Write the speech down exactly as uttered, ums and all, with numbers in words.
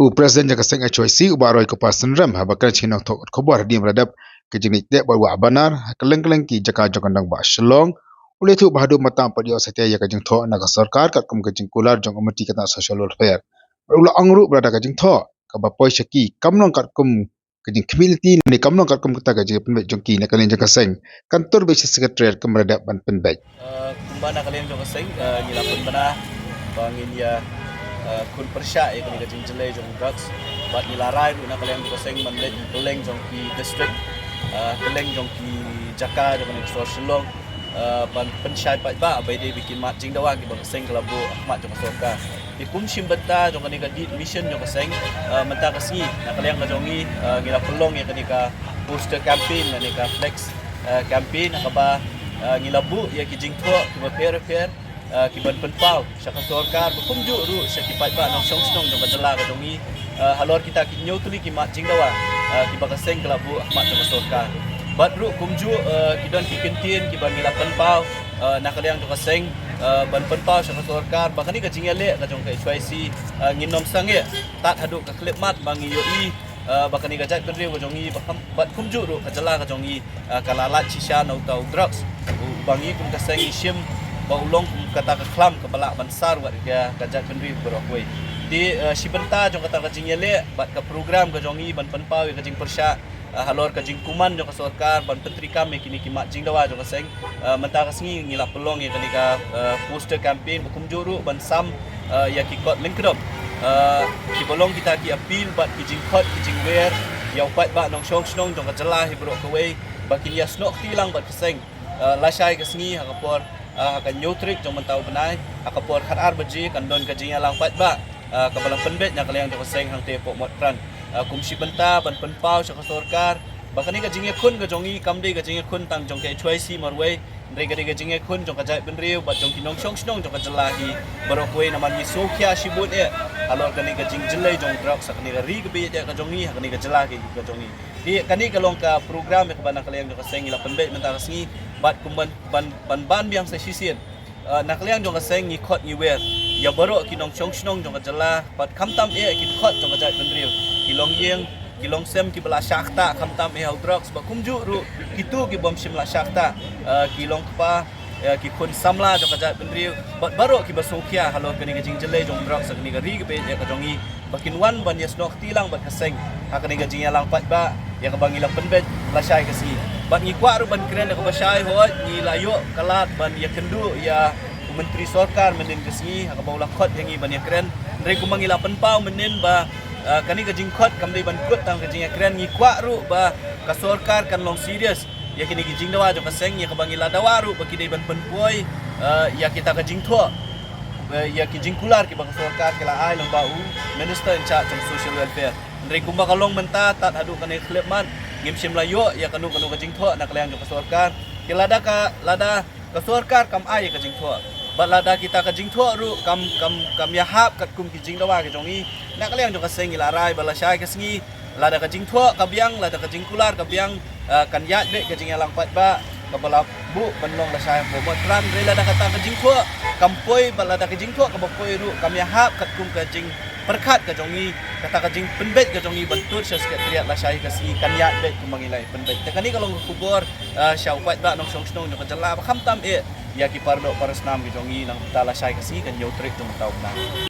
U President jong ka seng H Y C, u Bah Roy Kupar Synrem, haba kren sha ki nongthoh khubor hadien ba la dep ka jingleit teh bad wah banar ha kylleng kylleng ki jaka jong ka nongbah Shillong, u la ïathuh ba haduh mynta pat ïoh satia ïa ka jingthoh na ka sorkar katkum ka jingkular jong u Myntri ka tnat Social Welfare. Bad u la ong ruh ba lada ka jingthoh kaba poi sha ki kam long katkum ka jingkhmih lynti ne kam long katkum kata ka jingpynbeit jong ki na ka liang jong ka seng, kan tur beit sha Secretariat kumba la dep ban pynbeit. Eh, kumba na ka liang jong ka seng, eh, ngi la pynbna ba ngin ïa, eh, khun pyrshah ïa kane ka jingjyllei jong drugs. Bad ngi la rai ruh na ka liang jong ka seng ban leit kylleng jong ki district, eh, kylleng jong ki jaka jong kane ka sor Shillong, eh, ban pynshai paidbah ba dei ba kin mad jingdawa kiba ka seng ka la buh ha khmat jong ka sorkar. Te kum shim bynta jong kane ka Dih Mission jong ka seng, eh, mynta ka sngi na ka liang ka jong ngi, eh, ngi la pynlong ïa kane ka poster campaign, kane ka flex, eh, campaign, ha kaba, eh, ngi la buh ïa ki jingthoh kiba pher pher, eh, kiban pynpaw sha ka sorkar, ba kumjuh ruh sha ki paidbah nongshong shnong jong ka jylla ka jong ngi, eh, halor kita ki hynñiew tylli ki mat jingdawa, eh, kiba ka seng ka la buh ha khmat jong ka sorkar. Bad ruh kumjuh, eh, ki don ki kyntien kiba ngi la pynpaw, eh, na ka liang jong ka seng, eh, ban pynpaw sha ka sorkar ba kane ka jingïaleh ka jong ka H Y C, eh, ngin ym sangeh tad haduh ka khyllipmat ba ngi ïohi, eh, ba kane ka jaitbynriew ka jong ngi, ba kam, bad kumjuh ruh ka jylla ka jong ngi, eh, ka la lait shisha na uta u drugs, u, uba ngi kum ka seng ngi shim ba u long kum kata ka khlam kaba lah ban sar wat ïa ka jaitbynriew baroh kawei. Te, eh, shi bynta jong kata ka jingïaleh bad ka program ka jong ngi ban pynpaw ïa ka jingpyrshah, eh, halor ka jingkuman jong ka sorkar ban pyntreikam ïa kine ki mat jingdawa jong ka seng, eh, mynta ka sngi ngi la pynlong ïa kane ka, eh, poster campaign, ba kumjuh ruh ban sam, eh, ïa ki kot lyngkdom, eh, kiba long kita ki appeal bad ki jingkhot ki jingwer ïa u paidbah nongshong shnong jong ka jylla hi baroh kawei ba kin ïasnoh kti lang bad ka seng. Eh, lashai ka sngi ha ka por, eh, ha ka hynñiew tarik jong mynta u bnai, ha ka por khatar baje kan don ka jingïalang paidbah, eh, kaba la pynbeit na ka liang jong ka seng hangtei hapoh Motphran. Eh, kum shi bynta ban pynpaw sha ka sorkar ba kane ka jingïakhun ka jong ngi kam dei ka jingïakhun tang jong ka H Y C marwei, hynrei ka dei ka jingïakhun jong ka jaitbynriew bad jong ki nongshong shnong jong ka jylla hi baroh kawei, namar ngi sngewkhia shibun eh halor kane ka jingjyllei jong drugs ha kane ka ri kaba ïeit ka jong ngi, ha kane ka jylla ka jong ngi. Te kane ka long ka program ïa kaba na ka liang jong ka seng ngi la pynbeit mynta ka sngi, bad kum ban, ban, ban, ban biang sa shisien, eh, na ka liang jong ka seng ngi khot ngi wer ïa baroh ki nongshong shnong jong ka jylla, bad khamtam eh ki dkhot jong ka jaitbynriew, ki longïing ki longsem kiba la shah ktah khamtam eh ha u drugs, bad kumjuh ruh kito ki bym shym la shah ktah, eh, ki longkpa, eh, ki khun samla jong ka jaitbynriew bad baroh kiba sngewkhia halor kane ka jingjyllei jong drugs ha kane ka ri kaba ïeit ka jong ngi, ba kin wan ban ïasnoh kti lang bad ka seng ha kane ka jingïalang paidbah ïa kaba ngi la pynbeit lashai ka sngi. Bad ngi kwah ruh ban kren da kaba shai, hooid ngi la ïoh ka lad ban ïakynduh ïa u Myntri Sorkar mynnin ka sngi ha kaba u la khot ïa ngi ban ïakren. Hynrei kumba ngi la pynpaw mynnin ba, eh, kane ka jingkhot kam dei ban kut tang ka jingïakren, ngi kwah ruh ba ka sorkar kan long serious ïa kine ki jingdawa jong ka seng, ïa kaba ngi la dawa ruh ba ki dei ban pynpoi, eh, ïa kita ka jingthoh, eh, ïa ki jingkular kiba ka sorkar ka la ai lyngba u Minister in charge jong Social Welfare. Hynrei kumba ka long mynta, tad haduh kane ka khyllipmat ngim shym la ïoh ïa kano kano ka jingthoh na ka liang jong ka sorkar. Te lada ka, lada ka sorkar kam ai ïa ka jingthoh, bad lada kita ka jingthoh ruh kam, kam, kam ïahap katkum ki jingdawa ka jong ngi, na ka liang jong ka seng ngi la rai ba lashai ka sngi, lada ka jingthoh ka biang, lada ka jingkular ka biang, eh, kan ïaid beit ka jingïalang paidbah kaba la buh ban long lashai hapoh Motphran. Hynrei lada kata ka jingthoh kam poi, bad lada ka jingthoh kaba poi ruh kam ïahap katkum ka jingpyrkhat ka jong ngi, kata ka jingpynbeit ka jong ngi ban tur sha Secretariat lashai ka sngi kan ïaid beit kumba ngi la pynbeit. Te kane ka long ka khubor, eh, sha u paidbah nongshong shnong jong ka jylla, ba khamtam eh ïa ki paradoh parasnam ka jong ngi, nangta lashai ka sngi ka hynñiew tarik jong mynta u bnai.